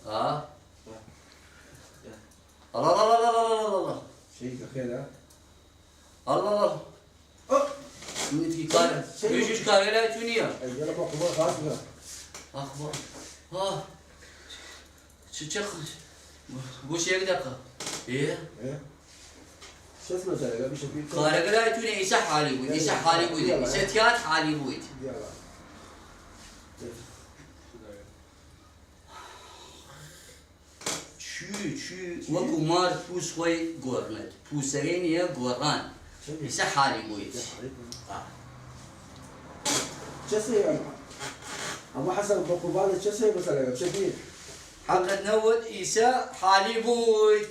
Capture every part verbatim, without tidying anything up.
ها؟ الله، الله، الله، الله، الله، الله. شەیک خێرە؟ الله، الله. ئۆ! من کی کار، شەیک. تویژیش کارگە لای تو نییە. ئەی، گەلە بە قوبا خاس بکە. ئەخبار. ها. چ، چ، بوش یک دقیقه. ئێ؟ ئێ؟ چەس مەسەلەگە بشە پیر. کارگە لای تو نییە، ئیسە حالی بووید، ئیسە حالی بووید، ئیسە تیات حالی بووید. یالا. چوی، چوی، وەکو مار پووس خوەی گۆڕنێد. پووسەگەی نییە، گۆڕان. چەندی؟ ئیسە حالی بوویت. ئیسە حالی بوویت. ئا. چەسێ ئەمە؟ ئەمە حەسەن بە قوربانە چەسێ مەسەلەگە بشە پیر. حەقت نەوت ئیسە حالی بوویت.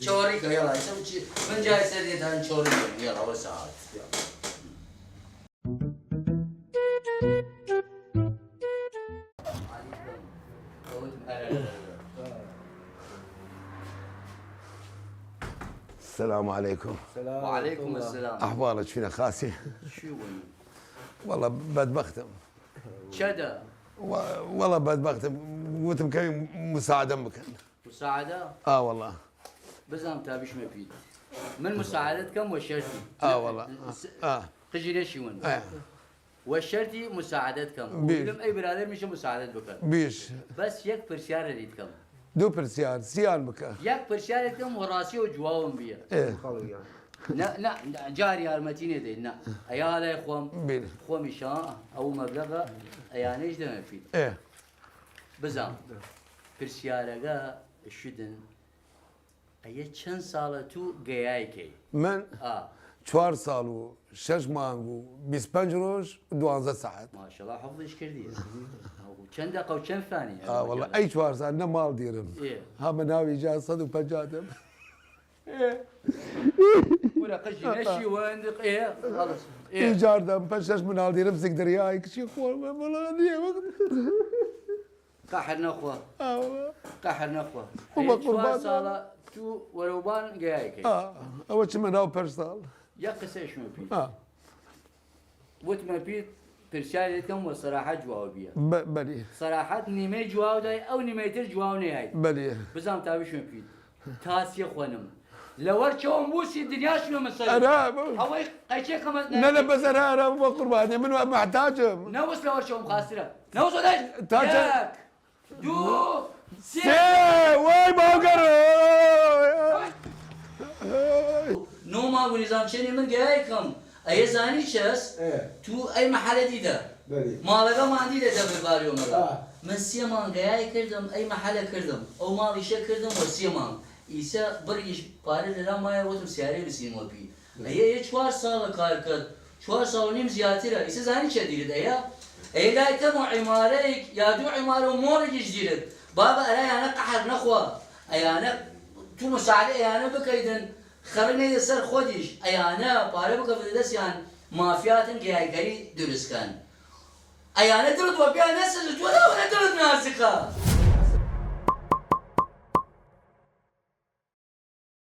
چۆری کە یەڵا، ئیسە چی؟ من جای سەر دێتان چۆری کەم، یەڵا، وە سەعات. یاڵا. السلام عليكم. وعليكم السلام. ئەحواڵە چوینە خاسی؟ چی بوون؟ وەڵا بەدبەختم. چەدە؟ وە-، وەڵا بەدبەختم. وتم کەی مساعدەم بکەن. مساعدە؟ ئا وەڵا. بزانم تا بشمە پیت. من مساعدەت کەم وە شەرتی. ئا وەڵا. س-، ئا. قژی نەشیون. ئا. وە شەرتی مساعدەت کەم. بیش. بگرم ئەی برادەر میشە مساعدەت بکەن. بیش. بەس یەک پرسیار لەلیت کەم. دوو پرسیار، سیان بکە. یەک پرسیارێک کەم وە ڕاستی و جواوم بیە. ئێ. نە، نە، نە، جار یارمەتی نێدەی، نە. ئەیا لای خوەم، بیل. خوەمیشا، ئەو مەبلەغە، ئەیانەیش دەمە پیت. ئێ. بزانم. پرسیارەگە شدن. ئەیە چەن ساڵە تو گەیای کەی؟ من؟ ئا. چوار ساڵ و شەش مانگ و بیست پەنج ڕۆژ، دوانزە ساعەت. ماشەڵا، حەفزیش کردی. چەن دەقە و چەن فانی؟ ئا، وەڵا، ئەی چوار ساڵ نە ماڵ دیرم. ئێ. ها بە ناوی جا سەد و پەنجا دەم. ئێ. ورە قژی نەشی وەند، ئێ، خەڵص. ئێ. ئیجار دەم، پەنج شەش مناڵ دیرم، سیک دریای، کچی خۆر، وەڵا نییە وەخت. قەحر نەخوا. ئاوە. قەحر نەخوا. ئەوە ئەی چوار قوربان ساڵە تو وەرەوبان گەیای کەی. ئا، ئەوە چمە ناو پەر ساڵ. یە قسەیشمە پیت. ئا. وتمە پیت، پرسیارێکم وە سەراحەت جواو بیە. بە-، بەلی. سەراحەت نیمەی جواو دای، ئەو نیمەی تر جواو نەیای. بەلی. بزانم تا بشمە پیت. تاسیە خوەنم. لەوەر چەوم بوسی دنیا شوێ مسەر. ئەرا، بە-، ئەوەی قەیچێ کەمە نە، نە، بەس ئەرا، ئەرا، بە قوربانی، من وە محتاجم. نەوس لەوەر چەوم خاسترە. نەوس وەداش. تا چە-، یەک، دوو، سێ. سێ، وای باوگەر. نۆ مانگ و نیزام چێنی من گەیای کەم. ئەیە زانی چەس؟ ئێ. تو ئەی مەحەلە دیدە. بەلی. ماڵەگە ماندی دە دەبر باریۆمەگە. ئا. من سێ مانگ گەیای کردم، ئەی مەحەلە کردم. ئەو ماڵیشە کردم وە سێ مانگ. ئیسە بڕیش پارە لەلا مایە وتم سیارەی بسیم وەپی. بەلی. ئەیە یە چوار ساڵە کار کرد. چوار ساڵ و نیم زیاترە. ئیسە زانی چە دیرد ئەیە؟ ئەیە لای کەم و عیمارەیک یا دوو عیمارە و مۆڵێکیش دیرد. بابە ئەرا یانە قەحر نەخوا. ئەیانە تو مساعدە ئەیانە بکەیدن. خەڕ نەیدە سەر خودیش، ئەیانە پارە بکەفتە دەسیان، مافیاتن گەیایکەری دروسکەن. ئەیانە دڵت وە پیا نەسەزە، تو ناوەنە دڵت نازکە.